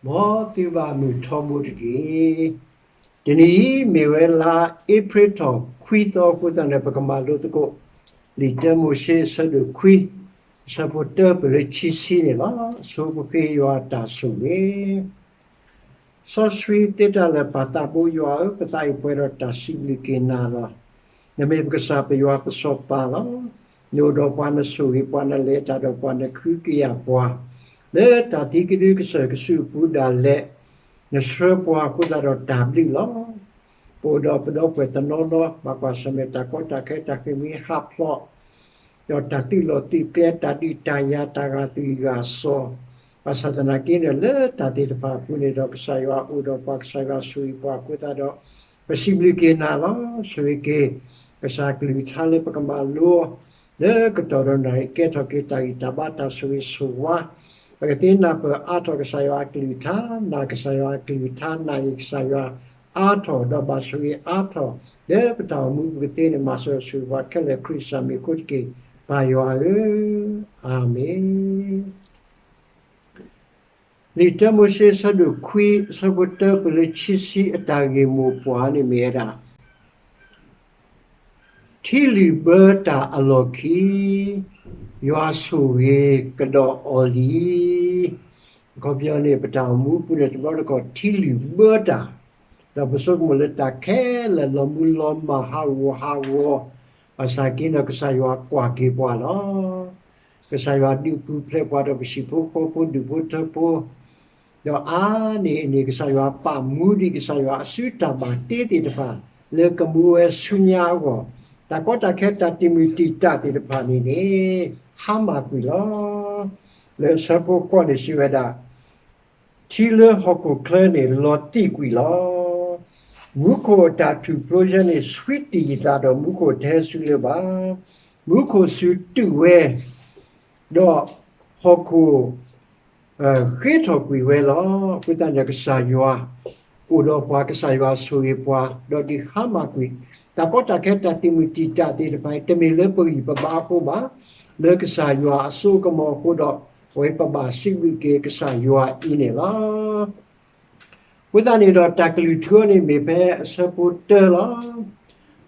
မ်သုဘၣ်မုာ်ထီဘိတက့ၢ်. တနံၤအံၤမ့ၢ်ဝဲလါအ့ဖြ့ၣ်ထီၣ်ခွံသီအဃိသတးန့ၣ် ပကမၤလိသကိး လံာ်တၢမိၤၡ့အဆၢဒိၣ်ခွံ အဆၢဖိတၢပၢၢ်လၢခံဆံန့ၣ်လီၤ. ဆိပဃ့ယွၤအတၢ်ဆိၣ်ဂ့ၤ စီဆှံသ့တၢ်လၢာ် ပၢ်သးဘိယွၤဧၢ, ပသးအံၤပှဲၤဒီးတၢ်စံးဘျုးက့ၤနၤလီၤ. နမ့ၢ်ပကစၢ်ပယွၤပစီၤပၤလီၤ. နအိၣ်ဒီးပှၤ နဆိၣ်ဂ့ၤပှၤ နလဲၤတၢ်ဒီးပှၤ နကဟုကယာ်ပှၤ လၢတၢ်သံကဒုကစၢၢ်ကစုအပူၤဒၣ်လဲာ် နဆှၢပှၤအဃိသတးဒီးတၢ်ဘျုးလီၤ. ပအိၣ်ဒီးပဒီပုၢ်ဝဲၢ်တနီၤနီၤ ဘၣ်ကွၢ်ဆၢၣ်မဲာ်တၢ်ကီတၢ်ခဲ တၢ်ဃ့ၢ်မှံဟးဖျိး ဒီးတၢ်သုးလီၢ်သုးကျဲ တၢ်ဒုးတၢ်ယၤ တၢ်ဂာ်သွံၣ်ဂာ်စီၤ, ဘၣ်ဆၣ်သနာ်က့န့ၣ် လၢတၢ်သ့ၣ်တဖၣ်အပူၤန့ၣ်ဒီး ကစၢ်ယွၤအိၣ်ဒီးပှၤ ကစၢ်ယွၤဆိၣ်ဂ့ၤပှၤအဃိသတးဒီး ပစံးဘျုးက့ၤနၤလီၤ. ဆိၣ်ဂ့ၤက့ၤ ကစၢ်ကလုၢ်ကထါလၢပကမၤလိ လၢကတီၢ်ဒီးနၣ်ရံၣ် ကဲထီၣ်က့ၤတၢ်ဂံၢ်တၢ်ဘါတၢ်ဆိၣ်ဂ့ၤဆိၣ်ဝါ, ပကသ့နၢ်ပၢၢ်အါထီၣ်ကစၢ်ယွၤအကလုၢ်ကထါ, နာ်ကစၢ်ယွၤအကလုၢ်ကထါ, နာ်က့ၤကစၢ်ယွၤအါထီၣ် ဒီးဘၣ်ဆိၣ်ဂ့ၤအါထီၣ် လၢပတၢ်အိၣ်မူပူၤကသ့န့ၣ် မၤစၢၤဆိၣ်ဂ့ၤပှၤခဲလၢာ် ခရံာ်ကစၢ်မံၤအဃိတက့ၢ်. ပၢ်ယွၤဧၢ, အၤမ့ၣ်. လံာ်တၢမိၤၡ့အဆၢဒိၣ်ခွံ အဆၢဖိတၢပၢၢ်လၢခံဆံ အတၢ်ဂ့ၢ်မိၢ်ပှၢ်န့ၣ်မ့ၢ်ဝဲဒၣ် ထံလုၣ်ဘၢတၢ်အလီၢ်ခံ ယွၤဆိၣ်ဂ့ၤကဒီးအီၤလံ. အခီပညီန့ၣ် ပတၢ်အိၣ်မူပူၤန့ၣ် တဘျီတခီၣ်ထံလုၣ်ဘၢတၢ်, ဒီးပဆိကမိၣ်လၢတၢ်ခဲလၢာ်လီၤမူလီၤမၢ် ဟးဂူာ်ဟးဂီၤ, ဘၣ်ဆၣ်က့န့ၣ် ကစၢ်ယွၤကွၢ်က့ၤပှၤလီၤ. ကစၢ်ယွၤဒုးပူၤဖျဲးပှၤဒီး ပဟံၣ်ဖိဃီဖိဒူၣ်ဖိထၢဖိ ဒီးအါန့ၢ်အန့ၣ် ကစၢ်ယွၤပာ်မူဒံး ကစၢ်ယွၤအစုတၢ်ဘၣ်တ့သ့ၣ်တဖၣ် လၢကမူဝဲဆူညါအဂီၢ်, တၢ်ကီတၢ်ခဲတၢ်တံာ်မုၢ်တံာ်တာ်သ့ၣ်တဖၣ်န့ၣ်န့ၣ် ဟါမၢ်ကွံာ်လီၤ. လၢအဆၢဖိဃိးန့ၣ်စံးဝဲဒၣ် ထံလၢဟီၣ်ခိၣ်ချၢန့ၣ် လီၤတံၢ်ကွံာ်လီၤ. မူခိၣ်အတၢ်ထူၣ်ဖျိယဲန့ၣ် ဆှံတံၢ်ယသးဒီး မူခိၣ်တဟဲဆူလၢၤဘၣ်. မူခိၣ်စူၤတုာ်ဝဲ ဒီးဟီၣ်ခိၣ် ဃ့ထီၣ်ကွံာ်ဝဲလီၤ. အဃိသတးန့ၣ် ကစၢ်ယွၤ အိၣ်ဒီးပှၤ ကစၢ်ယွၤဆိၣ်ဂ့ၤပှၤ ဒီးဒုးဟါမၢ်ကွံာ် တၢ်ကီတၢ်ခဲတၢ်တံာ်မုၢ်တံာ်တာ်သ့ၣ်တဖၣ်အံၤ တမ့ၢ်လၢပဂံၢ်ပဘါအဃိဘၣ်. လၢကစၢ်ယွၤအစိအကမီၤအဃိဒီး အဝဲပဘၣ်စံးဘျုးက့ၤကစၢ်ယွၤအံၤန့ၣ်လီၤ. အဃိသတးန့ၣ်ဒီး တၢ်ကလုၢ်ထူအီၤန့ၣ်မ့ၢ်ဖဲအဆၢဖိတၢလီၤ.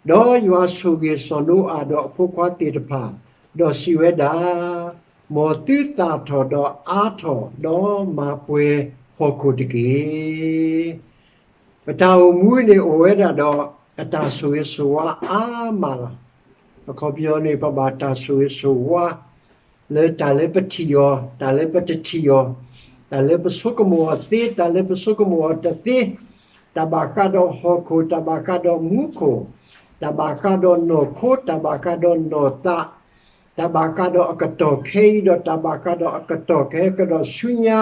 ဒီးယွၤဆိၣ်ဂ့ၤစီၤနိအၤဒီးအဖိခွါသ့ၣ်တဖၣ်, ဒီးစံးဝဲဒၣ်, မ်သုသၣ်ထီၣ်ဒီးအါထီၣ်, ဒီးမၤပှဲၤဟီၣ်ခိၣ်တက့ၢ်. ပတၢ်အိၣ်မူန့ၣ်အိၣ်ဝဲဒၣ်ဒီး အတၢ်ဆိၣ်ဂ့ၤဆိၣ်ဝါအါမးလီၤ. အခီပညီန့ၣ် ပဘၣ်တၢ်ဆိၣ်ဂ့ၤဆိၣ်ဝါ လၢတၢ်လၢပထံၣ်အီၤ, တၢ်လၢပတထံၣ်အီၤ, တၢ်လၢပဆိကမိၣ်အီၤသ့, တၢ်လၢပဆိကမိၣ်အီၤတသ့, တၢ်ဘၣ်ဃးဒီးဟီၣ်ခိၣ်, တၢ်ဘၣ်ဃးဒီးမူခိၣ်, တၢ်ဘၣ်ဃးဒီးနီၢ်ခိ, တၢ်ဘၣ်ဃးဒီးနီၢ်သး, တၢ်ဘၣ်ဃးဒီးအကတီၢ်ခဲအံၤဒီး တၢ်ဘၣ်ဃးဒီးအကတီၢ်ကဟဲကဒီးဆူညါ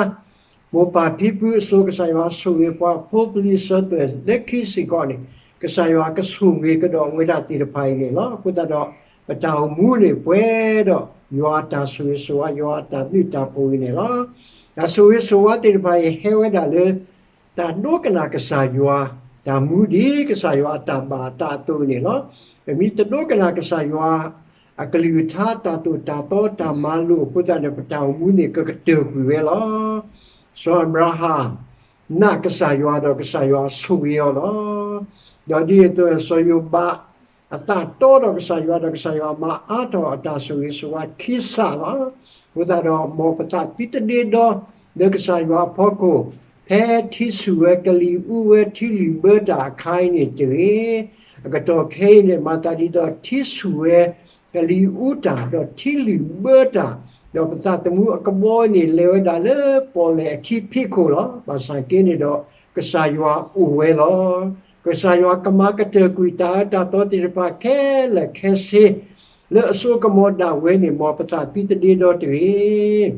မိၢ်ပၢ်ဖံဖုအစိၤ ကစၢ်ယွၤဆိၣ်ဂ့ၤပှၤဖိပလံၤစၢၤသွဲၣ်လၢခံစ့ၢ်ကီးန့ၣ် ကစၢ်ယွၤကဆိၣ်ဂ့ၤကဒီးဝဲဒၣ်သ့ၣ်တဖၣ်အံၤန့ၣ်လီၤ. အဃိသတးဒီး ပတၢ်အိၣ်မူန့ၣ်ပှဲၤဒီး ယွၤအတၢ်ဆိၣ်ဂ့ၤဆိၣ်ဝါ ယွၤအတၢ်ဘျုးတၢ်ဖှိၣ်အံၤန့ၣ်လီၤ. တၢ်ဆိၣ်ဂ့ၤဆိၣ်ဝါသ့ၣ်တဖၣ်အံၤ ဟဲဝဲဒၣ်လၢ တၢ်ဒိကနၣ်ကစၢ်ယွၤ, တၢ်မူဒံးကစၢ်ယွၤအတၢ်ဘၣ်အသးအသိးန့ၣ်လီၤ. ပမ့ၢ်တဒိကနၣ်ကစၢ်ယွၤ အကလုၢ်ကထါ တၢ်သိၣ်တၢ်သီ တၢ်မၤလိာ်အဃိသတးန့ၣ် ပတၢ်အိၣ်မူန့ၣ် ကကတၢၢ်ကွံာ်ဝဲလီၤ. စီၤအၤဘြၤဟၣ် နာ်ကစၢ်ယွၤဒီးကစၢ်ယွၤဆိၣ်ဂ့ၤအီၤလီၤ. ဒီးဒ်န့ၣ်အသိး စီၤယိၤဘး အသးတီဒီးကစၢ်ယွၤဒီး ကစၢ်ယွၤမၤအါထီၣ်အတၢ်ဆိၣ်ဂ့ၤဆိၣ်ဝါခံစးလီၤ. အဃိသတးဒီး မ်ပသးသံတဒ့ဒီ လၢကစၢ်ယွၤအဖီခိၣ် ဖဲထံဆူၣ်ဝဲကလံၤအူဝဲ ထံလုၢ်ဘၢတၢ်အခါအံၤန့ၣ်တဂ့ၤ, အကတီၢ်ခဲအံၤန့ၣ် မၤသးဒ်သိးထံဆူၣ်ဝဲ ကလံၤအူတၢ် ဒီးထံလုၢ်ဘၢတၢ်, ဒီးပသးသမူအကဘီန့ၣ် လဲၤဝဲဒၣ်လၢပီၣ်လဲၣ်အထံဖံးခိၣ်လီၤ. ဘၣ်ဆၣ်က့န့ၣ်ဒီး ကစၢ်ယွၤအိၣ်ဝဲလီၤ. ကစၢ်ယွၤကမၤကတၢၢ်ကွံာ်တၢ်အၢတၢ်သီသ့ၣ်တဖၣ်ခဲလၢာ်ခဲဆ့ လၢအစိအကမီၤဒၣ်ဝဲန့ၣ် မ်ပသးသံတဒ့ဒီတဂ့ၤ.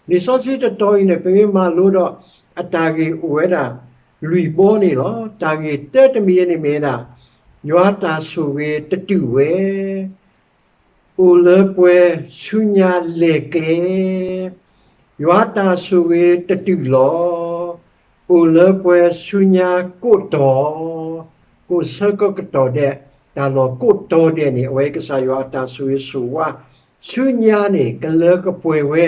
လံာ်စီဆှံတတီၤအံၤန့ၣ် ပမ့ၢ်မၤလိဒီး အတၢ်ဂ့ၢ်အိၣ်ဝဲဒၣ် လွံၢ်ဘီန့ၣ်လီၤ. တၢ်ဂ့ၢ်တၢတမံၤန့ၣ်မ့ၢ်ဝဲဒၣ် ယွၤတၢ်ဆိၣ်ဂ့ၤတတုာ်ဝဲ အိၣ်လၢပှဲၤဆူညါလဲၤကျဲ, ယွၤတၢ်ဆိၣ်ဂ့ၤတတုာ်လီၤ. အိၣ်လၢပှဲၤဆူညါကိးတီၤ, ကိးဆၢကတီၢ်ဒဲး, တၢ်လီၢ်ကိးတီၤဒဲးန့ၣ် အဝဲကစၢ်ယွၤအတၢ်ဆိၣ်ဂ့ၤဆိၣ်ဝါ ဆူညါန့ၣ် ကလၢကပှဲၤဝဲ,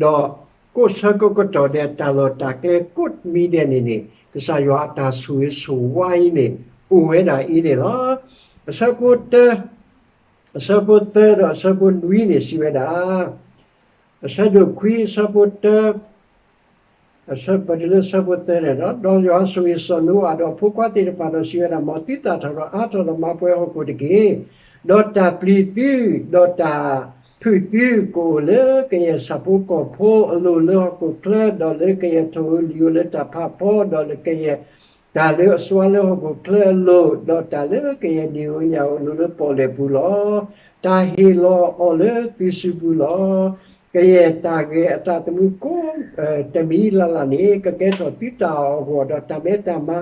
ဒီးကိးဆၢကိးကတီၢ်ဒဲး တၢ်လီၢ်တၢ်ကျဲကိးမံၤဒဲးန့ၣ်န့ၣ် ကစၢ်ယွၤအတၢ်ဆိၣ်ဂ့ၤဆိၣ်ဝါအံၤန့ၣ် အိၣ်ဝဲဒၣ်အံၤန့ၣ်လီၤ. အဆၢဖိတၢ, အဆၢဖိသၢဒီးအဆၢဖိနွံန့ၣ်စံးဝဲဒၣ်, အဆၢဒိၣ်ခွံအဆၢဖိတၢ ပတုၤလၢအဆၢဖိသၢန့ၣ်လီၤ. ဒီးယွၤဆိၣ်ဂ့ၤစီၤနိအၤဒီးအဖိခွါသ့ၣ်တဖၣ်ဒီးစံးဝဲဒၣ်, မ်သုသၣ်ထီၣ်ဒီးအါထီၣ်ဒီးမၤပှဲၤဟီၣ်ခိၣ်တက့ၢ်. ဒီးတၢ်ပျံၤသု, ဒီးတၢ်ဖုၣ်သုကအိၣ်လၢကယဲၢ်ဆၣ်ဖိကီၢ်ဖိအလိၤလၢဟီၣ်ခိၣ်ချၢ, ဒီးလၢကယဲၢ်ထိၣ်ဧိၤလံၣ်ဧိၤလၢတၢ်ဖးဖီ, ဒီးလၢကယဲၢ်တၢ်လၢအစွါလၢဟီၣ်ခိၣ်ချၢအလိၤ, ဒီးတၢ်လၢကယဲၢ်ဒ့ၣ်ဧိၤညၣ်ဧိၤအလိၤလၢပီၣ်လဲၣ်ပူၤလီၤ. တၢ်ဟ့ၣ်လီၤအီၤလၢသုစုပူၤလီၤ. ကယဲၢ်တၢ်ဂဲၤအသးသမူကိး တမံၤလၢ်လၢ်န့ၣ် ကကဲထီၣ်သုတၢ်အီၣ်အဂီၢ်, ဒီးတၢ်မဲတၢ်မါ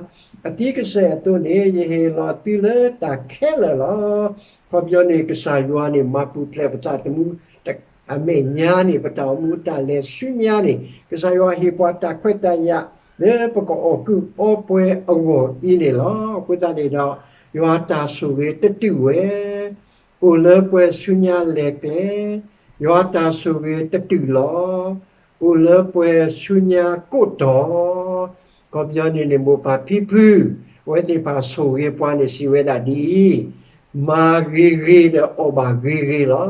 အသံကစဲာ်အသိးန့ၣ် ယဟ့ၣ်လီၤသုလၢတၢ်ခဲလၢာ်လီၤ. အခီပညီန့ၣ် ကစၢ်ယွၤန့ၣ် မၤပူၤဖျဲးပသးသမူ အမဲာ်ညါန့ၣ် ပတၢ်အိၣ်မူတၢ်လဲၤဆူညါန့ၣ် ကစၢ်ယွၤဟ့ၣ်ပှၤတၢ်ခွဲးတၢ်ယာ် လၢပကအီၣ်ကုၣ်အီပှဲၤအဂီၢ်အံၤန့ၣ်လီၤ. အဃိသတးန့ၣ်ဒီး ယွၤတၢ်ဆိၣ်ဂ့ၤတတုာ်ဝဲ အိၣ်လၢပှဲၤဆူညါလဲၤကျဲ, ယွၤတၢ်ဆိၣ်ဂ့ၤတတုာ်လီၤ. အိၣ်လၢပှဲၤဆူညါကိးတီၢ်, အခီပညီန့ၣ်န့ၣ် မိၢ်ပၢ်ဖံဖု အဝဲသ့ၣ်တဖၣ်ဆိၣ်ဂ့ၤပှၤန့ၣ်စံးဝဲဒၣ်ဒ်အံၤ, မၤဂ့ၤဂ့ၤဒီးအီၣ်ဘၣ်ဂ့ၤဂ့ၤလီၤ.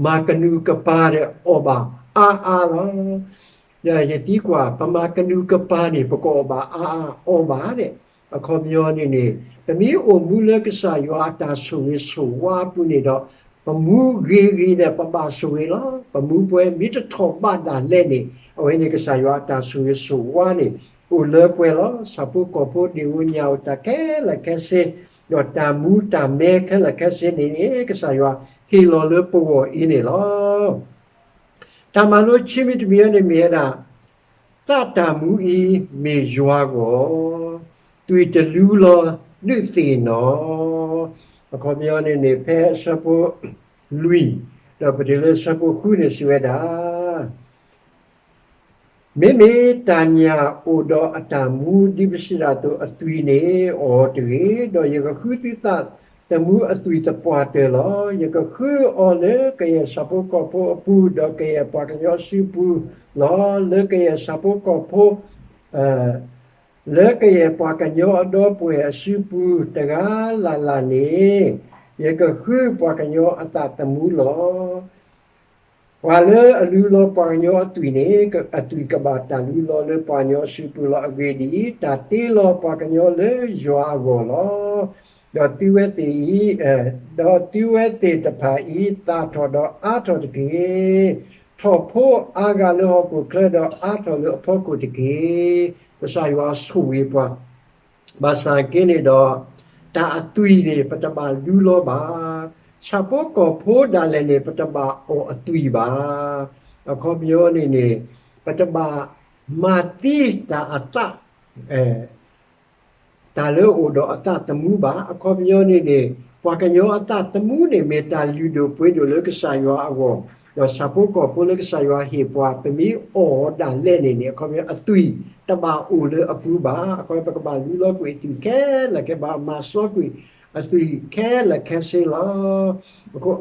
မၤကနူၤကပၤဒီးအီၣ်ဘၣ်အါအါလီၤ. ဒီးယသံကွၢ် ပမၤကနူၤကပၤန့ၣ် ပကအီၣ်ဘၣ်အါအါအီၣ်ဘၣ်ဒဲး, အခီပညီန့ၣ်န့ၣ် ပမ့ၢ်အိၣ်မူလၢကစၢ်ယွၤအတၢ်ဆိၣ်ဂ့ၤဆိၣ်ဝါအပူၤန့ၣ်ဒီး ပမူဂ့ၤဂ့ၤဒီး ပဘၣ်ဆိၣ်ဂ့ၤလီၤ. ပမူပှဲၤမ့ၢ်တထီၣ်ဘးဒၣ်လဲာ်န့ၣ် အဝဲန့ၣ်ကစၢ်ယွၤအတၢ်ဆိၣ်ဂ့ၤဆိၣ်ဝါန့ၣ် အိၣ်လၢပှဲၤလီၤ. ဆၣ်ဖိကီၢ်ဖိဒ့ၣ်ဧိၤညၣ်ဧိၤတၢ်ခဲလၢာ်ခဲဆ့, ဒီးတၢ်မူတၢ်မဲခဲလၢာ်ခဲဆ့န့ၣ်န့ၣ် ကစၢ်ယွၤဟ့ၣ်လီၤလၢပဂီၢ်အံၤန့ၣ်လီၤ. တၢ်မၤလိခံမံၤတမံၤအံၤန့ၣ်မ့ၢ်ဝဲဒၣ် သးတၢ်မူအံၤမ့ၢ်ယွၤအဂီၢ်, သွံၣ်တလူလီၤဒုးသ့ၣ်နီၣ်, အခီပညီန့ၣ်န့ၣ် ဖဲအဆၢဖိလွံၢ် ဒီးပတုၤလၢအဆၢဖိဃုန့ၣ်စံးဝဲဒၣ် မ့မ့ၢ်တၢ်ညၣ်အိၣ်ဒီးအတၢ်မူ ဒ်ပစံးဒၣ်အသိးအသွံၣ်န့ၣ် အီၣ်တဂ့ၤ, ဒီးယကဃုသုသးသမူအသွံၣ်သပှၢ်တၢၢ်လီၤ. ယကဃုအီၤလၢကယဲၢ်ဆၣ်ဖိကီၢ်ဖိအပူၤ, ဒီးကယဲၢ်ပှၤကညီအစုပူၤလီၤ. လၢကယဲၢ်ဆၣ်ဖိကီၢ်ဖိ လၢကယဲၢ်ပှၤကညီအဒီပုၢ်ဝဲၢ်အစုပူၤတဂၤလၢ်လၢ်န့ၣ်, ယကဃုပှၤကညီအသးသမူလီၤ. ပှၤလၢအလူလီၤပှၤကညီအသွံၣ်န့ၣ် အသွံၣ်ကဘၣ်တၢ်လူလီၤလၢပှၤကညီအစုပူၤလီၤ. အဂ့ၢ်ဒ်အံၤ, တၢ်တ့လီၤပှၤကညီလၢယွၤအဂီၢ်လီၤ. ဒီးသုဝဲသ့ၣ်အံၤ, ဒီးသုဝဲသ့ၣ်တဖၣ်အံၤ သၣ်ထီၣ်ဒီးအါထီၣ်တက့ၢ်. ထီၣ်ဖိအါဂၤလၢဟီၣ်ခိၣ်ချၢဒီးအါထီၣ်လၢအဖီခိၣ်တက့ၢ်. ကစၢ်ယွၤဆိၣ်ဂ့ၤပှၤ ဘၣ်ဆၣ်က့န့ၣ်ဒီး တၢ်အသွံၣ်န့ၣ် ပတဘၣ်လူလီၤဘၣ်. ဆၣ်ဖိကီၢ်ဖိဒၣ်လဲာ်န့ၣ် ပတဘၣ်အီၣ်အသွံၣ်ဘၣ်. အခီပညီန့ၣ်န့ၣ် ပတဘၣ်မၤသံတၢ်အသး တၢ်လၢအအိၣ်ဒီးအသးသမူဘၣ်. အခီပညီန့ၣ်န့ၣ် ပှၤကညီအသးသမူန့ၣ် မ့ၢ်တၢ်လုၢ်ဒိၣ်ပှ့ၤဒိၣ်လၢကစၢ်ယွၤအဂီၢ်, ဒီးဆၣ်ဖိကီၢ်ဖိလၢကစၢ်ယွၤဟ့ၣ်ပှၤ ပမ့ၢ်အီၣ်ဒၣ်လဲာ်န့ၣ်န့ၣ် အခီပညီအသွံၣ်တဘၣ်အိၣ်လၢအပူၤဘၣ်. အခီပညီပကဘၣ်လူလီၤကွံာ်အသွံၣ်ခဲလၢာ်ခဲဆ့, ဘၣ်မၤစီကွံာ်အသွံၣ်ခဲလၢာ်ခဲဆ့လီၤ.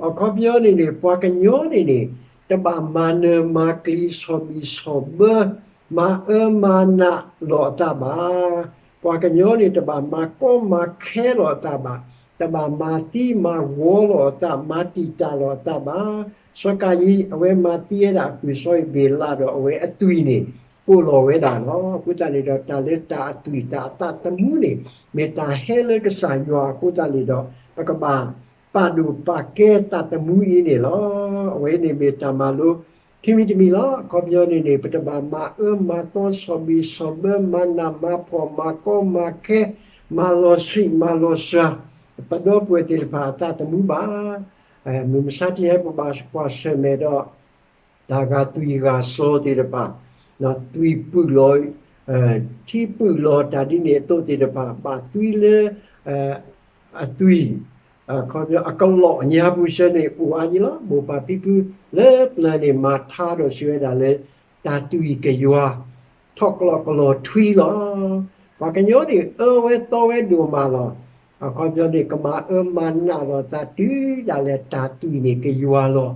အခီပညီန့ၣ်န့ၣ် ပှၤကညီန့ၣ်န့ၣ် တဘၣ်မၤနၢၤမၤကျံၤ ဆီၣ်ဘံၣ်ဆီၣ်ဘၢ မၤအၢမၤနးလိာ်အသးဘၣ်. ပှၤကညီန့ၣ် တဘၣ်မၤကီမၤခဲလိာ်အသးဘၣ်. တဘၣ်မၤသံမၤဝီလိာ်အသး, မၤတံာ်တာ်လိာ်အသးဘၣ်. စီၤကၤယံၣ် အဝဲမၤသံဝဲဒၣ်အပုၢ်စီၤအ့ဘ့လးဒီး အဝဲအသွံၣ်န့ၣ် ကိးလီၤဝဲဒၣ်လီၤ. အဃိသတးန့ၣ်ဒီး တၢ်လၢတၢ်အသွံၣ်တၢ်အသးသမူန့ၣ် မ့ၢ်တၢ်ဟဲလၢကစၢ်ယွၤအဃိသတးန့ၣ်ဒီး ပကဘၣ် ပာ်ဒိၣ်ပာ်ကဲသးသမူအံၤန့ၣ်လီၤ. အဝဲန့ၣ်မ့ၢ်တၢ်မၤလိခံမံၤတမံၤလီၤ. အခီပညီန့ၣ်န့ၣ် ပတဘၣ်မၤအၢမၤသီ ဆီၣ်ဘံၣ်ဆီၣ်ဘၢ မၤနးမၤဖှီၣ် မၤကီမၤခဲ မၤလီၤဆံးမၤလီၤစှၤ ပဒီပုၢ်ဝဲၢ်သ့ၣ်တဖၣ်အသးသမူဘၣ်. မုၢ်မဆါတနံၤအံၤပဘၣ်ကွၢ်ဆၢၣ်မဲာ်ဒီး တၢ်ဂာ်သွံၣ်ဂာ်စီၤသ့ၣ်တဖၣ်, သွံၣ်ပုၢ်လီၤ, ထံပုၢ်လီၤ တၢ်ဒ်န့ၣ်အသိးသ့ၣ်တဖၣ် ဘၣ်သွံလၢ အသွံၣ် အခီပညီ အကလီၢ်အညါပူၤဆၢန့ၣ် အိၣ်အါယံၤလီၤ. မိၢ်ပၢ်ဖံဖုလၢပျၢၤန့ၣ် မၤထါဒီးစံးဝဲဒၣ်လၢ တၢ်သွံၣ်ကယွၤ ထီၣ်ကျီၢ်ကလီၤထွံလီၤ. ပှၤကညီန့ၣ် အၢဝဲသီဝဲဒိၣ်မးလီၤ. အခီပညီန့ၣ် ကမၤအၢမၤနးလိာ်သးတုၤဒၣ်လဲာ် တၢ်သွံၣ်န့ၣ်ကယွၤလီၤ.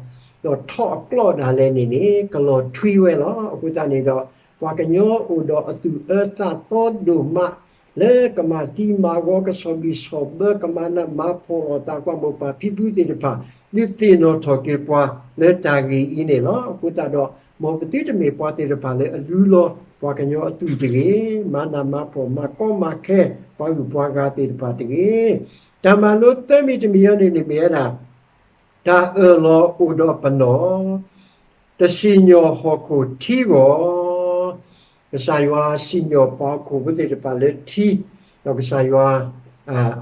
ဒီးထီၣ်အကျီၣ်ဒၣ်လဲာ်န့ၣ်န့ၣ် ကလီၤထွံဝဲလီၤ. အဃိသတးန့ၣ်ဒီး ပှၤကညီအိၣ်ဒီးအသူၣ်အၢသးသီဒိၣ်မး လၢကမၤသံမၤဝီ ကဆီၣ်ဘံၣ်ဆီၣ်ဘၢ ကမၤနးမၤဖှီၣ်လီၤသး ပှၤမိၢ်ပၢ်ဖံဖုသ့ၣ်တဖၣ် ဒုးသ့ၣ်နီၣ်ထီၣ်က့ၤပှၤလၢတၢ်ဂ့ၢ်အံၤန့ၣ်လီၤ. အဃိသတးဒီး မ်ပသုတမ့ၢ်ပှၤသ့ၣ်တဖၣ်လၢအလူလီၤ ပှၤကညီအသူၣ်တဂ့ၤ, မၤနးမၤဖှီၣ် မၤကီမၤခဲ ပှၤဂုၤပှၤဂၤသ့ၣ်တဖၣ်တဂ့ၤ. တၢ်မၤလိသၢမံၤတမံၤအံၤန့ၣ်န့ၣ် မ့ၢ်ဝဲဒၣ် တၢ်အၢၣ်လီၤအိၣ်ဒီးပနီၣ်, တစံၣ်ညီၣ်ဟီၣ်ခိၣ်ထံဂီၢ်, ကစၢ်ယွၤစံၣ်ညီၣ်ပှၤဟီၣ်ခိၣ်ဖိသ့ၣ်တဖၣ်လၢထံ, ဒီးကစၢ်ယွၤ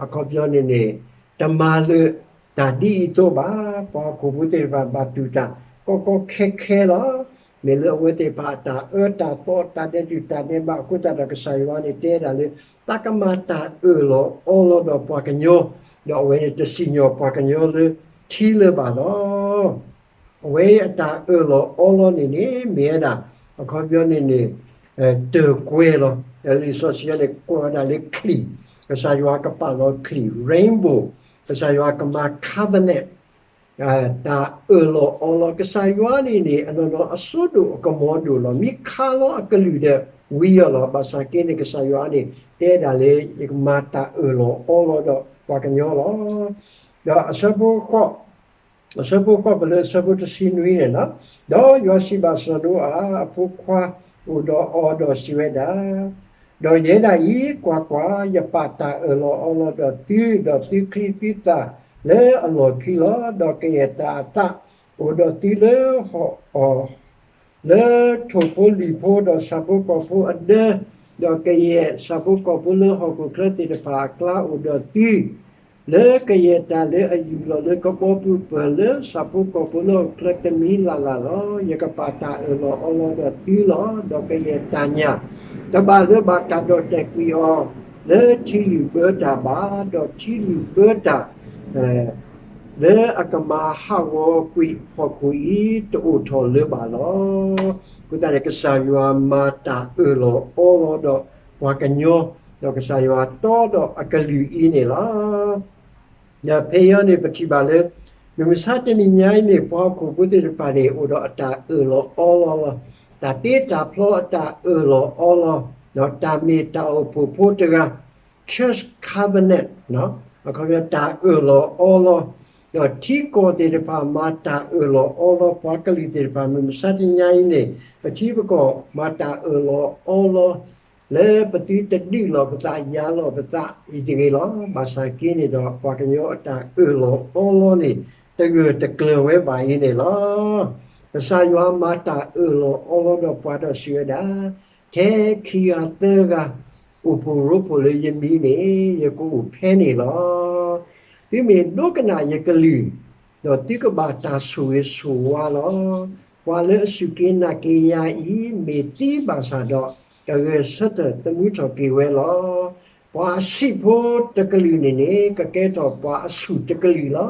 အခီပညီန့ၣ်န့ၣ် တမၤလၢာ်တၢ်ဒ်အံၤအသိးဘၣ်. ပှၤဟီၣ်ခိၣ်ဖိသ့ၣ်တဖၣ်ဘၣ်တူၢ်တၢ်ကီကီခဲခဲလီၤ. မ့ၢ်လၢအဝဲသ့ၣ်တဖၣ်အတၢ်အၢတၢ်သီ တၢ်ဒဲးတူၢ်တၢ်ဒဲးဘးအဃိသတးဒီး ကစၢ်ယွၤန့ၣ်တဲဒၣ်လၢ သးကမၤတၢ်အၢၣ်လီၤအီလီၤဒီးပှၤကညီ, ဒီးအဝဲန့ၣ်တစံၣ်ညီၣ်ပှၤကညီလၢထံလၢၤဘၣ်လီၤ. အဝဲအတၢ်အၢၣ်လီၤအီလီၤန့ၣ်န့ၣ် မ့ၢ်ဝဲဒၣ် အခီပညီန့ၣ်န့ၣ် တၢၢ်ကွဲလီၤ. လံာ်စီဆှံန့ၣ် ကွဲးဝဲဒၣ်လၢချံၣ်, ကစၢ်ယွၤကပာ်လီၤချံၣ် rainbow, ကစၢ်ယွၤကမၤ covenant တၢ်အၢၣ်လီၤအီလီၤ. ကစၢ်ယွၤန့ၣ်န့ၣ် အနီၢ်နီၢ်အစိဒိၣ်အကမီၤဒိၣ်လီၤ. မ့ၢ်ခါလီၤအကလုၢ်ဒီးဝံအီၤလီၤ. ဘၣ်ဆၣ်က့န့ၣ် ကစၢ်ယွၤန့ၣ် တဲဒၣ်လၢ ယကမၤတၢ်အၢၣ်လီၤအီလီၤဒီးပှၤကညီလီၤ. ဒီးအဆၢဖိဃိး, အဆၢဖိဃိးပလၢအဆၢဖိတဆံနွံန့ၣ်လီၤ. ဒီးယွၤစံးဘၣ်စီၤနိအၤအဖိခွါ အိၣ်ဒီးအီၤဒီးစံးဝဲဒၣ်, ဒီးယဲဒၣ်အံၤ, ကွၢ်ကွၢ်, ယပာ်တၢ်အၢၣ်လီၤအီလီၤဒီးသု, ဒီးသုချံသုသၣ်လၢအလီၢ်ခံလီၤ. ဒီးကယဲၢ်တၢ်အသးအိၣ်ဒီးသုလၢဟီၣ်အီၤ လၢထိၣ်ဖိလံၣ်ဖိ ဒီးဆၣ်ဖိကီၢ်ဖိအဒၢ, ဒီးကယဲၢ်ဆၣ်ဖိကီၢ်ဖိလၢဟီၣ်ခိၣ်ချၢသ့ၣ်တဖၣ်အကျါအိၣ်ဒီးသု, လၢကယဲၢ်တၢ်လၢအယူၢ်လီၤလၢကဘီပူၤပၢၢ် လၢဆၣ်ဖိကီၢ်ဖိလၢဟီၣ်ခိၣ်ချၢတမံၤလၢ်လၢ်လီၤ. ယကပာ်တၢ်အၢၣ်လီၤအီလီၤဒီးသုလီၤ. ဒီးကယဲၢ်တၢ်ညၣ် တဘၣ်လၢဘၣ်တၢ်ဒီၣ်တဲာ်ကွံာ်အီၤ လၢထံလုၣ်ဘၢတၢ်ဘၣ်, ဒီးထံလုၣ်ဘၢတၢ် လၢအကမၤဟးဂီၤကွံာ်ဟီၣ်ခိၣ်အံၤ တအိၣ်ထီၣ်လၢၤဘၣ်လီၤ. အဃိသတးန့ၣ် ကစၢ်ယွၤမၤတၢ်အၢၣ်လီၤအီလီၤဒီးပှၤကညီ, ဒီးကစၢ်ယွၤတီဒီးအကလုၢ်အံၤန့ၣ်လီၤ. ဒီးဖဲအံၤန့ၣ် ပထံၣ်ဘၣ်လၢ မုၢ်မဆါတနံၤညါအံၤန့ၣ် ပှၤဟီၣ်ခိၣ်ဖိသ့ၣ်တဖၣ်န့ၣ် အိၣ်ဒီးအတၢ်အၢၣ်လီၤအီလီၤလီၤ. တၢ်တ့တၢ်ဖျီအတၢ်အၢၣ်လီၤအီလီၤ, ဒီးတၢ်မ့ၢ်တၢ်အိၣ်ဖှိၣ်ဖိတဂၤ Church covenant အခီပညီတၢ်အၢၣ်လီၤအီလီၤ, ဒီးထံကီၢ်သ့ၣ်တဖၣ်မၤတၢ်အၢၣ်လီၤအီလီၤ, ပှၤကလုာ်သ့ၣ်တဖၣ် မုၢ်မဆါတနံၤညါအံၤန့ၣ် ပထံပကီၢ်မၤတၢ်အၢၣ်လီၤအီလီၤ လၢပသုတဒုးလိာ်ပသး ယၤလိာ်ပသးအံၤတဂ့ၤလီၤ. ဘၣ်ဆၣ်က့န့ၣ်ဒီး ပှၤကညီအတၢ်အၢၣ်လီၤအီလီၤန့ၣ် တဂၢၢ်တကျၢၤဝဲဘၣ်အံၤန့ၣ်လီၤ. ကစၢ်ယွၤမၤတၢ်အၢၣ်လီၤအီလီၤဒီးပှၤဒီးစံးဝဲဒၣ်, ထဲခံဂၤသၢဂၤ အိၣ်ဖှိၣ်ရိဖှိၣ်လၢယမံၤန့ၣ် ယကအိၣ်ဖဲန့ၣ်လီၤ. သုမ့ၢ်ဒိကနၣ်ယကလုၢ်, ဒီးသုကဘၣ်တၢ်ဆိၣ်ဂ့ၤဆိၣ်ဝါလီၤ. ပှၤလၢအစူၢ်က့ၤနာ်က့ၤယၤအံၤ မ့ၢ်သံဘၣ်ဆၣ်ဒီး ကဂဲၤဆၢထၢၣ်သမူထီၣ်က့ၤဝဲလီၤ. ပှၤအဆံးဖိတကလုာ်န့ၣ်န့ၣ် ကကဲထီၣ်ပှၤအဆူၣ်တကလုာ်လီၤ.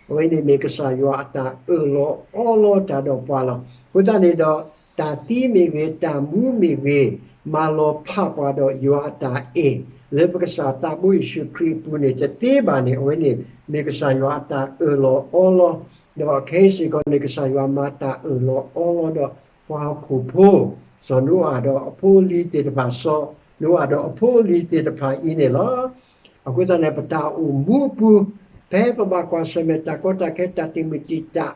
အဝဲန့ၣ်မ့ၢ်ကစၢ်ယွၤအတၢ်အၢၣ်လီၤအီလီၤတၢ်ဒီးပှၤလီၤ. အဃိသတးန့ၣ်ဒီး တၢ်သံမ့ၢ်ဂ့ၤ, တၢ်မူမ့ၢ်ဂ့ၤ, မၤလီၤဖးပှၤဒီးယွၤအတၢ်အဲၣ် လၢပကစၢ်သးဘိယ့ၣ်ၡူးခရံာ်အပူၤန့ၣ် တသ့ဘၣ်န့ၣ် အဝဲန့ၣ်မ့ၢ်ကစၢ်ယွၤအတၢ်အၢၣ်လီၤအီလီၤ, ဒီးခဲအံၤစ့ၢ်ကီးန့ၣ် ကစၢ်ယွၤမၤတၢ်အၢၣ်လီၤအီလီၤဒီးပှၤဟီၣ်ခိၣ်ဖိ, စီၤနိအၤဒီးအဖိအလံၤသ့ၣ်တဖၣ်, စီၤနိအၤဒီးအဖိအလံၤသ့ၣ်တဖၣ်အံၤန့ၣ်လီၤ. အဃိသတးန့ၣ် ပတၢ်အိၣ်မူအပူၤ, ဖဲပဘၣ်ကွၢ်ဆၢၣ်မဲာ်တၢ်ကီတၢ်ခဲ တၢ်တံာ်မုၢ်တံာ်တာ်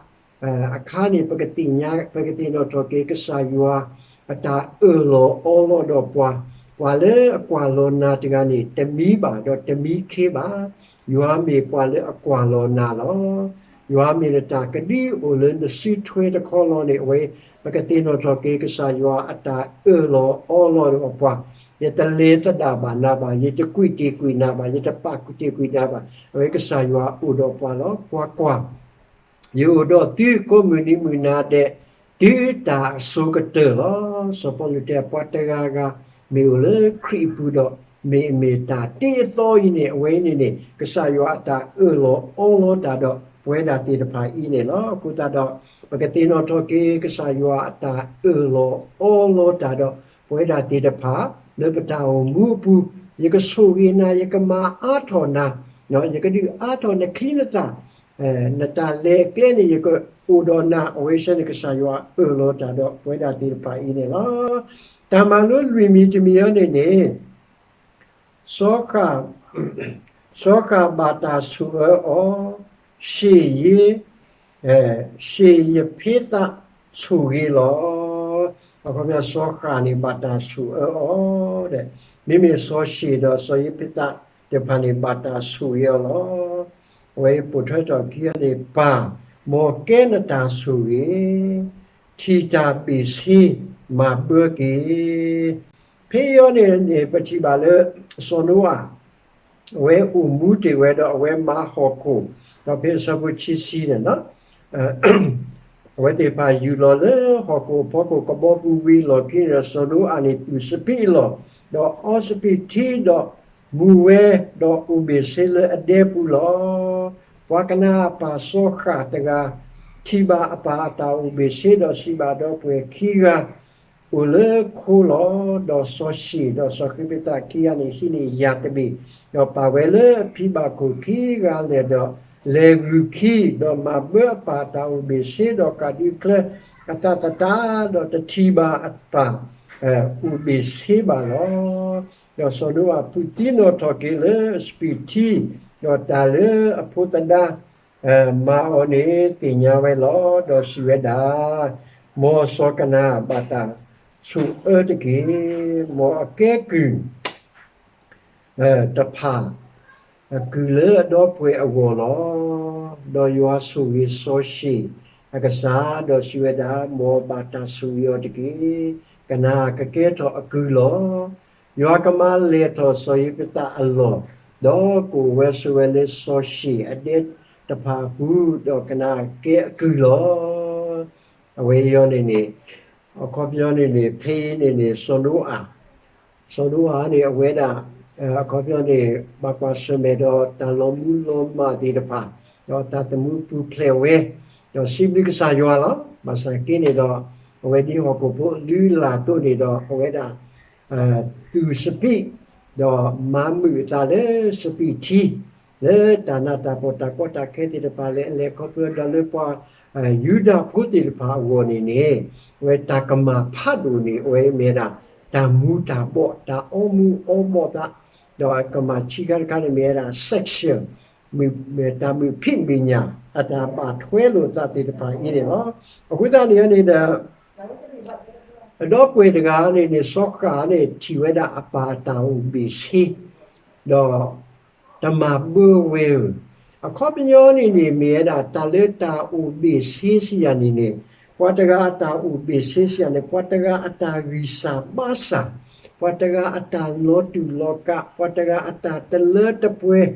အခါန့ၣ် ပကသ့ၣ်ညါ, ပကသ့ၣ်နီၣ်ထီၣ်က့ၤ ကစၢ်ယွၤအတၢ်အၢၣ်လီၤအီလီၤဒီးပှၤ, ပှၤလၢအကွၢ်လီၤနၤတဂၤန့ၣ် တမံဘၣ်ဒီးတမံခ့ဘၣ်. ယွၤမ့ၢ်ပှၤလၢအကွၢ်လီၤနၤလီၤ. ယွၤမ့ၢ်နတၢ်ကဒုအိၣ်လၢနစုထွဲတခီလီၤန့ၣ် အဝဲ ပကသ့ၣ်နီၣ်ထီၣ်က့ၤ ကစၢ်ယွၤအတၢ်အၢၣ်လီၤအီလီၤဒီးပှၤ, ယတလဲၤသဒၣ်ဘၣ်နၤဘၣ်, ယတကွံာ်တ့ၢ်ကွံာ်နၤဘၣ်, ယတပာ်ကွံာ်တ့ၢ်ကွံာ်နၤဘၣ်, အဝဲကစၢ်ယွၤအိၣ်ဒီးပှၤလီၤ. ပှၤကွၢ် ယအိၣ်ဒီးသုကိးမုၢ်နံၤမုၢ်နၤဒဲး တုၤတၢ်အစိၤကတၢၢ်လီၤ. စီၤပီလူးတဲ ပှၤတဂၤဂၤ မ့ၢ်အိၣ်လၢခရံာ်အပူၤဒီး မ့ၢ်အမ့ၢ်တၢ်တ့အသီအံၤန့ၣ် အဝဲအံၤန့ၣ်န့ၣ် ကစၢ်ယွၤအတၢ်အၢၣ်လီၤအီလီၤတၢ်ဒီးပဝဲဒၣ်သ့ၣ်တဖၣ်အံၤန့ၣ်လီၤ. အဃိသတးဒီး ပကသ့ၣ်နီၣ်ထီၣ်က့ၤ ကစၢ်ယွၤအတၢ်အၢၣ်လီၤအီလီၤတၢ်ဒီးပဝဲဒၣ်သ့ၣ်တဖၣ် လၢပတၢ်အိၣ်မူအပူၤ, ယကဆိၣ်ဂ့ၤနၤ, ယကမၤအါထီၣ်နၤ, ယကဒုးအါထီၣ်နချံနသၣ် နတၢ်လဲၤအကျဲန့ၣ် ယကအိၣ်ဒီးနၤ, အဝဲဆၢန့ၣ် ကစၢ်ယွၤအၢၣ်လီၤတၢ်ဒီးပဝဲဒၣ်သ့ၣ်တဖၣ်အံၤန့ၣ်လီၤ. တၢ်မၤလိလွံၢ်မံၤတမံၤအံၤန့ၣ်န့ၣ် စီၤဃၣ်, စီၤဃၣ်ဘၣ်တၢ်ဆိၣ်အၢအီၤ, ရှ့ၣ်ယ့, ရှ့ၣ်ယဖ့သးဆိၣ်ဂ့ၤလီၤ. အခီပညီစီၤဃၣ်န့ၣ်ဘၣ်တၢ်ဆိၣ်အၢအီၤဒီး မ့မ့ၢ်စီၤရှ့ၣ်ဒီးစီၤယ့ဖ့သးတဖၣ်န့ၣ် ဘၣ်တၢ်ဆိၣ်ဂ့ၤအီၤလီၤ. အဝဲအံၤပိာ်ထွဲထီၣ်ခံအံၤန့ၣ် ပၢ်, မ်ကဲနတၢ်ဆိၣ်ဂ့ၤ, ထံၣ်တၢ်ဘ့ၣ်ဆ့, မၤဘၢက့ၤ ဖဲအံၤန့ၣ်န့ၣ် ပထံၣ်ဘၣ်လၢ စီၤနိအၤ အဝဲအိၣ်မူတ့ၢ်ဝဲဒီးအဝဲမၤဟီၣ်ခိၣ်, ဒီးဖဲအဆၢဖိခံဆံန့ၣ် အဝဲသ့ၣ်တဖၣ်ယူၢ်လီၤလၢဟီၣ်ခိၣ်အဖီခိၣ်ကဘီပူၤဝံၤအလီၢ်ခံန့ၣ်ဒီး စီၤနိအၤန့ၣ်သူၣ်စပံးအလီၢ်, ဒီးအီစပံးထံဒီးမူၤဝဲ, ဒီးအိၣ်ဘ့ၣ်ဆ့လၢအဒဲပူၤလီၤ. ပှၤကနၤအၣ်ပၢ်စီၤဃၣ်တဂၤ ထံၣ်ဘၣ်အပၢ်အတၢ်အိၣ်ဘ့ၣ်ဆ့ဒီးစံးဘၣ်ဒီပုၢ်ဝဲၢ်ခံဂၤ အိၣ်လၢခိလီၤ. ဒီးစီၤရှ့ၣ်ဒီးစီၤဃ့ဖ့သးခံဂၤန့ၣ်ဟံးန့ၢ်ယၢ်တဘ့ၣ်, ဒီးပာ်ဝဲလၢအဖံဘၣ်ခိၣ်ခံဂၤလၢာ်ဒီး လဲၤဂုာ်ခံ, ဒီးမၤဘၢအပၢ်အတၢ်အိၣ်ဘ့ၣ်ဆ့, ဒီးကးဒုးချၢအသးသတး, ဒီးတထံၣ်ဘၣ်အပၢ်အိၣ်ဘ့ၣ်ဆ့ဘၣ်လီၤ. ဒီးစီၤနိအၤဖုးသံနီၣ်ထီၣ်က့ၤလၢအစပံးထံ, ဒီးတၢ်လၢအဖိသဒါ မၤအီၤန့ၣ်သ့ၣ်ညါဝဲလီၤ. ဒီးစံးဝဲဒၣ်, မ်စီၤကနၤဘၣ်တၢ်ဆိၣ်အၢတက့ၢ်. မ်အကဲကုၢ်တဖၣ် အကုၢ်လၢအဒီပုၢ်ဝဲၢ်အဂီၢ်လီၤ. ဒီးယွၤဆိၣ်ဂ့ၤစီၤရှ့ၣ်အကစၢ်, ဒီးစံးဝဲဒၣ်, မ်ဘၣ်တၢ်ဆိၣ်ဂ့ၤအီၤတက့ၢ်. ကနၤကကဲထီၣ်အကုၢ်လီၤ. ယွၤကမၤလဲၢ်ထီၣ်စီၤယ့ဖသးအလီၢ်, ဒီးကအိၣ်ဝဲဆိးဝဲလၢစီၤရှ့ၣ်အဒဲတဖၣ်အပူၤ, ဒီးကနၤကဲအကုၢ်လီၤ. အဝဲအံၤန့ၣ်န့ၣ်, အခီပညီန့ၣ်န့ၣ် ဖဲအံၤန့ၣ်န့ၣ် စီၤနိအၤ, စီၤနိအၤန့ၣ်အဝဲဒၣ် အခီပညီန့ၣ် ဘၣ်ကွၢ်ဆၢၣ်မဲာ်ဒီးတၢ်လီၤမူလီၤမၢ်သ့ၣ်တဖၣ်, ဒီးတၢ်သမူပူၤဖျဲးဝဲ, ဒီးစံးဘျုးကစၢ်ယွၤလီၤ. ဘၣ်ဆၣ်က့န့ၣ်ဒီး အဝဲဒ်ဟီၣ်ခိၣ်ဖိအလုၢ်အလၢ်အသိးန့ၣ်ဒီး အဝဲဒၣ် သူၣ်စပံး, ဒီးမၤမုာ်အသးလၢစပံးထံ, လၢတၢ်နးတၢ်ဖှီၣ်တၢ်ကီတၢ်ခဲသ့ၣ်တဖၣ်လၢအလဲၤခီဖျိဒီးလၢပှၤယူဒၤဖိသ့ၣ်တဖၣ်အဂီၢ်န့ၣ်န့ၣ်, အဝဲတၢ်ကမၢ်ဖးဒိၣ်န့ၣ် အဝဲမ့ၢ်ဝဲဒၣ် တၢ်မူၤတၢ်ဘှီၣ် တၢ်အီမူၤအီဘှီၣ်သး, ဒီးအကမၢ်ခံခါတခါန့ၣ်မ့ၢ်ဝဲဒၣ် sexual တၢ်မုာ်ဖံးမုာ်ညၣ် အတၢ်ဘၣ်ထွဲလိာ်သးသ့ၣ်တဖၣ်အံၤန့ၣ်လီၤ. အဃိသတးန့ၣ်န့ၣ်ဒီး အဒီပုၢ်ဝဲၢ်တဂၤန့ၣ်န့ၣ် စီၤဃၣ်န့ၣ် ထံၣ်ဝဲဒၣ်အပၢ်အတၢ်အိၣ်ဘ့ၣ်ဆ့, ဒီးတမၤဘၢဝဲဧၢ, အခီပညီန့ၣ်န့ၣ် မ့ၢ်ဝဲဒၣ်တၢ်လၢတၢ်အိၣ်ဘ့ၣ်ဆ့စံးယၤန့ၣ်န့ၣ်, ပှၤတဂၤအတၢ်အိၣ်ဘ့ၣ်ဆ့စံးယၤန့ၣ် ပှၤတဂၤအတၢ်ဂံၢ်စၢ်ဘါစၢ်, ပှၤတဂၤအတၢ်လီၤတူာ်လီၤကာ်, ပှၤတဂၤအတၢ်တလၢတပှဲၤ,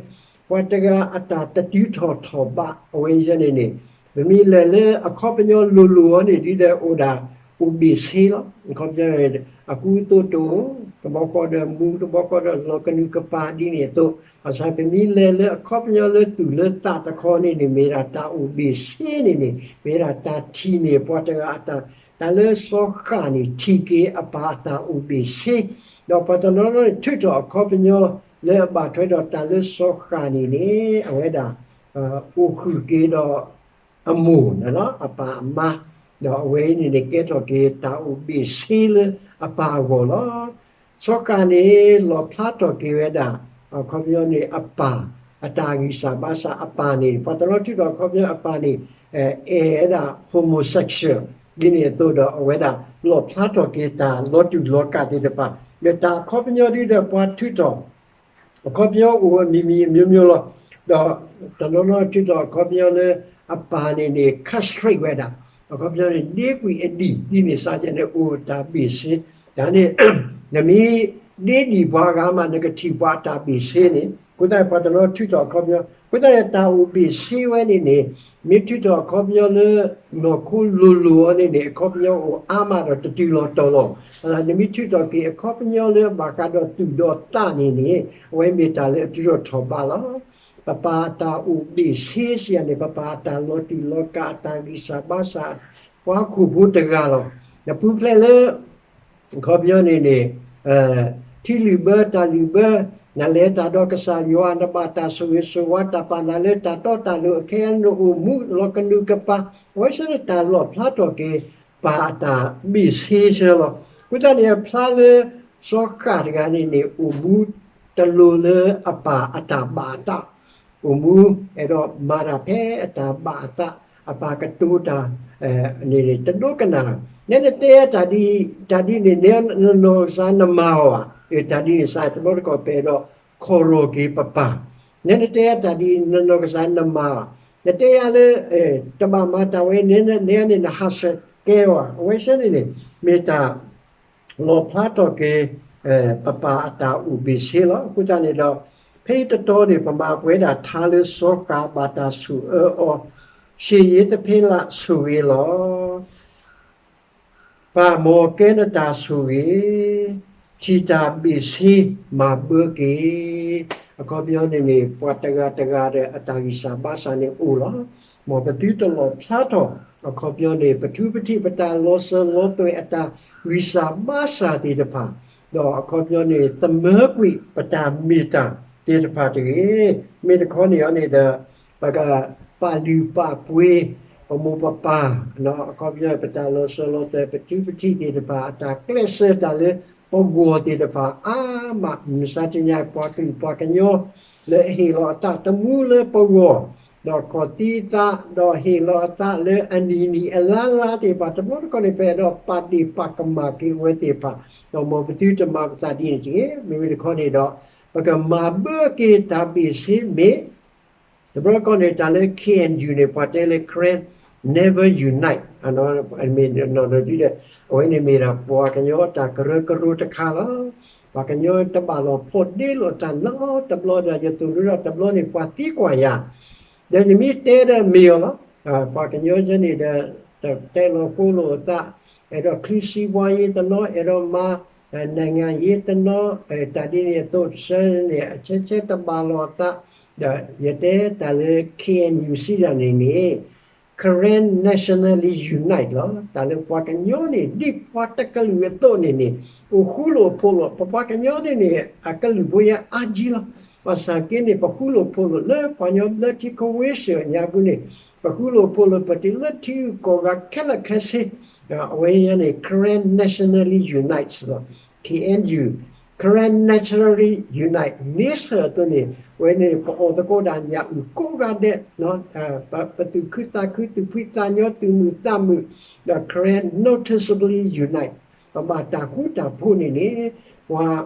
ပှၤတဂၤအတၢ်တတုၤထီၣ်ထီၣ်ဘး, အဝဲအံၤန့ၣ်န့ၣ် ပမ့ၢ်လဲၤလၢအခီပညီလိၤလိၤအီၤန့ၣ် ဒ်ဒီးအိၣ်ဒၣ်အိၣ်ဘ့ၣ်ဆ့လီၤ. အခီပညီန့ၣ် အကူအသိးတအိၣ်, တဘျီဃီဒီးမူၤ, တဘျီဃီဒီးလီၤကနူၤကပၤဒ်န့ၣ်အသိး, ဘၣ်ဆၣ်ပမ့ၢ်လဲၤလၢအခီပညီလၢသူၣ်လၢသးတခီန့ၣ်န့ၣ် မ့ၢ်ဒၣ်တၢ်အိၣ်ဘ့ၣ်ဆ့န့ၣ်န့ၣ် မ့ၢ်ဒၣ်တၢ်ထံၣ်န့ၢ်ပှၤတဂၤအတၢ်, တၢ်လၢစီၤဃၣ်န့ၣ် ထံၣ်က့ၤအပၢ်အတၢ်အိၣ်ဘ့ၣ်ဆ့, ဒီးပှၤတနီၤနီၤန့ၣ် ထုးထီၣ်အခီပညီလၢအဘၣ်ထွဲဒီးတၢ်လၢစီၤဃၣ်န့ၣ်န့ၣ် အဝဲဒၣ် အိၣ်ဃုာ်က့ၤဒီး အမိၢ်န့ၣ်လီၤ, အပၢ်အမါ, ဒီးအဝဲအံၤန့ၣ်န့ၣ် ကဲထီၣ်က့ၤတၢ်အိၣ်ဘ့ၣ်ဆ့လၢအပၢ်အဂီၢ်လီၤ. စီၤဃၣ်န့ၣ် လီၣ်ဖျါထီၣ်က့ၤဝဲဒၣ် အခီပညီန့ၣ် အပၢ်အတၢ်ဂံၢ်စၢ်ဘါစၢ်အပၢ်န့ၣ် ပှၤတနီၤထုးထီၣ်အခီပညီအပၢ်န့ၣ် အဲၣ်ဝဲဒၣ် homosexual ဒ်န့ၣ်အသိးဒီး အဝဲဒၣ်လီၣ်ဖျါထီၣ်က့ၤတၢ်လီၤတူာ်လီၤကာ်သ့ၣ်တဖၣ်, ဒီးတၢ်အခီပညီဒ်ဒီးပှၤထုးထီၣ် အခီပညီအိၣ်အမံၤမံၤအမျိုးမျိုးလီၤ. ဒီးတနီၤနီၤထုးထီၣ်အခီပညီလၢအပၢ်န့ၣ်န့ၣ် castrate ဝဲဒၣ်, အခီပညီန့ၣ် ဒ့ကွံာ်အဒံၣ် ဒ်န့ၣ်စ့ၢ်ကီးန့ၣ် အိၣ်တၢ်ဘ့ၣ်ဆ့, တၢ်န့ၣ် နမ့ၢ်ဒ့ဒံၣ်ပှၤဂၤမး နကထံၣ်ပှၤအတၢ်ဘ့ၣ်ဆ့န့ၣ်, အဃိသတးန့ၣ် ပှၤတနီၤထုးထီၣ်အခီပညီ, အဃိသတးန့ၣ်တၢ်အိၣ်ဘ့ၣ်ဆ့ဝဲန့ၣ်န့ၣ် မ့ၢ်ထုးထီၣ်အခီပညီလၢ နီၢ်ခိလိၤလိၤအီၤန့ၣ်န့ၣ် အခီပညီအိၣ်အါမးဒီးတတုၤလီၤတီၤလီၤ. နမ့ၢ်ထုးထီၣ်က့ၤအခီပညီလၢဘၣ်ဃးဒီးသူၣ်ဒီးသးန့ၣ်န့ၣ် အဝဲမ့ၢ်တၢ်လၢအတုၤထီၣ်ထီၣ်ဘးလီၤ. ပပၢ်အတၢ်အိၣ်ဘ့ၣ်ဆ့စံးယၤန့ၣ် ပပၢ်အတၢ်လီၤတူာ်လီၤကာ် အတၢ်ဂံၢ်စၢ်ဘါစၢ် ပှၤဟီၣ်ခိၣ်ဖိတဂၤလီၤ. နပူၤဖျဲးလၢ အခီပညီန့ၣ်န့ၣ် ထံလုၣ်ဘၢတၢ်လုၣ်ဘၢ နလဲၤတၢ်ဒီးကစၢ်ယွၤ နဘၣ်တၢ်ဆိၣ်ဂ့ၤဆိၣ်ဝါ တၢ်ပာ်နၤလၢတၢ်တီတၢ်လိၤ အခဲအံၤနအိၣ်မူလီၤကနူၤကပၤ, အဝဲဆၢန့ၣ်တၢ်လီၣ်ဖျါထီၣ်က့ၤ ပၢ်အတၢ်ဘ့ၣ်ဆ့ဆၢလီၤ. အဃိသတးန့ၣ် အဖျါလၢစီၤဃၣ်တဂၤန့ၣ်န့ၣ် အိၣ်မူတလိၤလၢအပၢ်အတၢ်ဘၣ်အသး အိၣ်မူအဲၣ်ဒိးမၤတၢ်ဖဲအတၢ်ဘၣ်အသး အပၢ်ကတိၤတၢ် န့ၣ်န့ၣ် တဒိကနၣ်, နဲနတဲတၢ်ဒ် တၢ်ဒ်န့ၣ် နနီၢ်ကစၢ်နမၤအီၤဧါ, တၢ်ဒ်န့ၣ် စးတဘျီတခီၣ်ပအဲၣ်ဒိး ခီၣ်ရီၣ်က့ၤပပၢ်, နဲနတဲတၢ်ဒ်နနီၢ်ကစၢ်နမၤအီၤ, နတဲယၤလၢ တဘၣ်မၤတၢ်ဝဲ နဲန့ၣ် နဟးဆှဲးကဲအီၤ အဝဲဆၢန့ၣ်န့ၣ် မ့ၢ်တၢ် လီၣ်ဖျါထီၣ်က့ၤ ပပၢ်အတၢ်အိၣ်ဘ့ၣ်ဆ့လီၤ. အဃိသတးန့ၣ်ဒီး ဖဲအံၤတတီၤန့ၣ် ပမၤပှဲၤဒၣ်ထါလၢစီၤဃၣ်ဘၣ်တၢ်ဆိၣ်အၢအီၤ, ဆ့ၣ်ယ့သဖ့လးဆိၣ်ဂ့ၤလီၤ. ပၢ်မ်ကဲနတၢ်ဆိၣ်ဂ့ၤ, ထံၣ်တၢ်ဘ့ၣ်ဆ့မၤဘၢက့ၤ, အခီပညီန့ၣ်န့ၣ် ပှၤတဂၤတဂၤဒီးအတၢ်ဂံၢ်စၢ်ဘါစၢ်န့ၣ်အိၣ်လီၤ. မ်ပသုတလီၣ်ဖျါထီၣ် အခီပညီန့ၣ် ပထူပထံးပတၢ်လီၤစၢၤလီၤသွဲၣ်အတၢ်ဂံၢ်စၢ်ဘါစၢ်သ့ၣ်တဖၣ်, ဒီးအခီပညီန့ၣ် သမၢကွံာ်ပတၢ်မ့ၢ်တၢ်သ့ၣ်တဖၣ်တဂ့ၤ. မ့ၢ်တခီန့ၣ်အီၤန့ၣ်ဒီး ပကပာ်လုၢ်ပာ်ပှ့ၤ ပမိၢ်ပပၢ် အခီပညီ ပတၢ်လီၤစၢၤလီၤသွဲၣ် ပထူပထံးသ့ၣ်တဖၣ် အတၢ်ကျဲးစၢးတၢ်လၢပဂီၢ်သ့ၣ်တဖၣ်အါမး, မုၢ်မဆါတနံၤညါ ပှၤကလုာ်ပှၤကညီ လၢအဟ့ၣ်လီၤအသးသမူလၢပဂီၢ်, ဒီးခီၣ်သံသး ဒီးဟ့ၣ်လီၤအသးလၢအနံၤနံၤအလါလါသ့ၣ်တဖၣ် တဘျီတခီၣ်န့ၣ် ပအဲၣ်ဒိးပာ်ဒ့ၣ်ပာ်ကမၣ်က့ၤအဝဲသ့ၣ်တဖၣ်, ဒီးမ်ပသုတမၤပသးဒ်န့ၣ်တဂ့ၤ. မ့မ့ၢ်တခီန့ၣ်ဒီး ပကမၤဘၢက့ၤတၢ်ဘ့ၣ်ဆ့မ့ၢ် တဘျီတခီၣ်န့ၣ် တၢ်လၢ ခ့ၣ်အဲၣ်ယူၣ် န့ၣ် ပှၤတဲလၢ Karen never unite မ့ၢ်နီၢ်နီၢ်ဒ်ဒီး အဝဲန့ၣ်မ့ၢ်ဒၣ်ပှၤကညီအတၢ်ကရၢကရိတခါလီၤ. ပှၤကညီတဘၣ်လီၤဖီၣ်ဒ့လိာ်တၢ်နီတဘျီဒီး ယသိၣ်လိဒၣ်တဘျီန့ၣ် ပှၤသံကွၢ်ယၤ, ဒီးယမ့ၢ်တဲဒီးမ့ၢ်အီၤလီၤ. ပှၤကညီယဲန့ၣ်ဒီး တတဲလီၤဃိလိာ်အသး, အဲၣ်ဒိးချံစံးဘှါယ့တနီၤ, အဲၣ်ဒိးမၤ နံၣ်ငါယ့တနီၤ, တၢ်ဒ်န့ၣ်အသိးဆၢန့ၣ် အဆဲဆဲတဘၣ်လီၤအသး, ဒီးယတဲတၢ်လၢ ခ့ၣ်အဲၣ်ယူၣ် စံးဒၣ်န့ၣ်န့ၣ် Karen nationally unite လီၤ. တၢ်လၢပှၤကညီန့ၣ် ဒ်ပှၤတကလုာ်အသိးန့ၣ်န့ၣ် အိၣ်ဃူလိာ်ဖိးလိာ်, ပပှၤကညီန့ၣ်န့ၣ် အကလုၢ်ဖိယဲအါကံလီၤ. ဘၣ်ဆၣ်က့န့ၣ် ပဃူလိာ်ဖိးလိာ်လၢပှၤကညီလၢထံကဝ့ၢ်စၢၤညါပူၤန့ၣ် ပဃူလိာ်ဖိးလိာ်ပတုၤလၢထံဂုၤကီၢ်ဂၤခဲလၢာ်ခဲဆ့, အဝဲန့ၣ် Karen nationally unite လီၤ. ခ့ၣ်အဲၣ်ယူၣ် Karen nationally unite န့ဆၢၣ်အသိးန့ၣ် အဝဲန့ၣ် ပအီၣ်သကိးဒၣ်ညၣ်အုၣ်ကိးဂၤဒဲး, ပသူၣ်ခုသးခု သူၣ်ဖှံသးညီ သူၣ်မုာ်သးမုာ်, ဒီး Karen noticeably unite ပဘၣ်တၢ်ဃူတၢ်ဖိးန့ၣ်န့ၣ် ပှၤ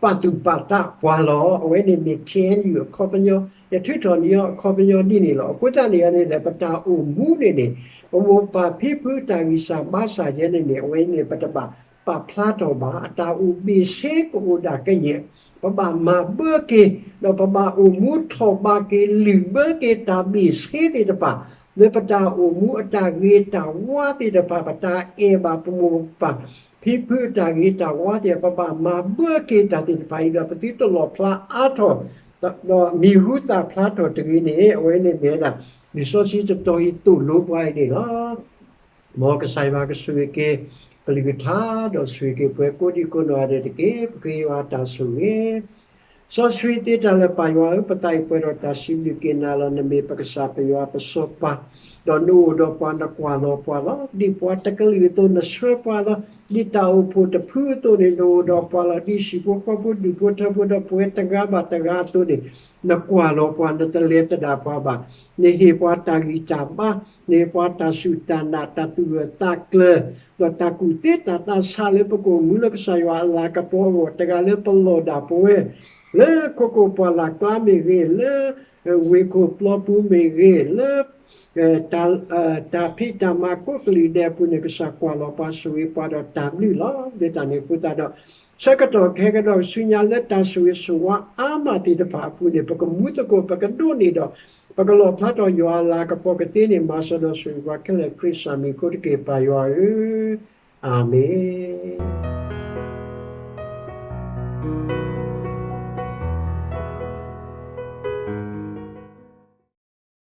ပာ်သူၣ်ပာ်သးပှၤလီၤ. အဝဲန့ၣ်မ့ၢ် ခ့ၣ်အဲၣ်ယူၣ် အခီပညီ, ယထုးထီၣ်န့ၢ်အီၤအခီပညီဒ်န့ၣ်လီၤ. အဃိသတးန့ၣ်န့ၣ်ဒီး ပတၢ်အိၣ်မူန့ၣ်န့ၣ် ပမိၢ်ပၢ်ဖံဖုတၢ်ဂံၢ်စၢ်ဘါစၢ်ယဲန့ၣ်န့ၣ် အဝဲန့ၣ် ပတဘၣ်ပာ်ဖျါထီၣ်ဘၣ်. အတၢ်အိၣ်ဘ့ၣ်ဆ့ကအိၣ်ဒၣ်ကယဲၢ်, ပဘၣ်မၤဘၢက့ၤ, ဒီးပဘၣ်အိၣ်မူထီၣ်ဘးက့ၤ လုၢ်ဘၢက့ၤတၢ်ဘ့ၣ်ဆ့သ့ၣ်တဖၣ် လၢပတၢ်အိၣ်မူအတၢ်ဂ့ၤတၢ်ဝါသ့ၣ်တဖၣ်, ပတၢ်အဲၣ်ဘၣ်ပမိၢ်ပၢ် ဖံဖုအတၢ်ဂ့ၤတၢ်ဝါသ့ၣ်တဖၣ်, ပဘၣ်မၤဘၢက့ၤတၢ်သ့ၣ်တဖၣ်အံၤဒီး ပသုတလီၣ်ဖျါအါထီၣ်, ဒီးမံၤဟူသၣ်ဖျါထီၣ်တဂ့ၤန့ၣ် အဝဲန့ၣ်မ့ၢ်ဝဲဒၣ် လံာ်စီဆှံတတီၤအံၤသိၣ်လိပှၤအံၤန့ၣ်လီၤ. မ်ကစၢ်ယွၤကဆိၣ်ဂ့ၤက့ၤ ကလုၢ်ကထါ ဒီးဆိၣ်ဂ့ၤက့ၤပှၤကိးဒံကိးနီၢ်ဂၤဒဲးတက့ၢ်. ပဃ့ယွၤတၢ်ဆိၣ်ဂ့ၤ စီဆှံသ့တၢ်လၢပၢ်ယွၤဧၢ, ပသးအံၤပှဲၤဒီးတၢ်စံးဘျုးက့ၤနၤလီၤ. နမ့ၢ်ပကစၢ်ပယွၤပစီၤပၤ, ဒီးနအိၣ်ဒီးပှၤ နကွၢ်လီၤပှၤလီၤ. ဒ်ပှၤတကလုာ်အသိးနဆှၢပှၤလီၤ. ဒ်တၢ်အိၣ်ဖှိၣ်တဖုအသိးန့ၣ် နအိၣ်ဒီးပှၤလီၤ. ဒ်ဟံၣ်ဖိဃီဖိ ဒူၣ်ဖိထၢဖိ ဒီးပဝဲတဂၤဘၣ်တဂၤအသိးန့ၣ် နကွၢ်လီၤပှၤ နတလဲၤသဒၣ်ပှၤဘၣ်. နဟ့ၣ်ပှၤတၢ်ဂံၢ်တၢ်ဘါ, နဟ့ၣ်ပှၤတၢ်စူၢ်တၢ်နာ် တၢ်သူၣ်ဂၢၢ်သးကျၢၤ ဒီးတၢ်ကူၣ်သ့တၢ်သးဆးလၢပကအိၣ်မူလၢကစၢ်ယွၤအလၤကပီၤအဂီၢ် တဂၤလၢပလီၢ်ဒၣ်ပဝဲ လၢခိခိၣ်ပှၢ်လၢ်ကျါမ့ၢ်ဂ့ၤ, လၢဝ့ၢ်ခိၣ်ပျီပူၤမ့ၢ်ဂ့ၤ, လၢ တၢ်ဖံးတၢ်မၤကိးကလုာ်ဒဲးအပူၤန့ၣ် ကစၢ်ကွၢ်လီၤပှၤဆိၣ်ဂ့ၤပှၤဒီးတၢ်ဘျုးလီၤ. လၢတၢ်န့ၣ်အဃိသတးဒီး ဆၢကတီၢ်ခဲကဒီး ဆူညါလၢတၢ်ဆိၣ်ဂ့ၤဆိၣ်ဝါအါမးသ့ၣ်တဖၣ်အပူၤန့ၣ် ပကမူသကိး ပကဒိးန့ၢ်ဒီး ပကလီၣ်ဖျါထီၣ်ယွၤအလၤကပီၤကသ့န့ၣ် မၤစၢၤဒီးဆိၣ်ဂ့ၤပှၤခဲလၢာ် ခရံာ်စၢ်မံၤအဃိတက့ၢ် ပၢ်ယွၤဧၢ, အၤမ့ၣ်.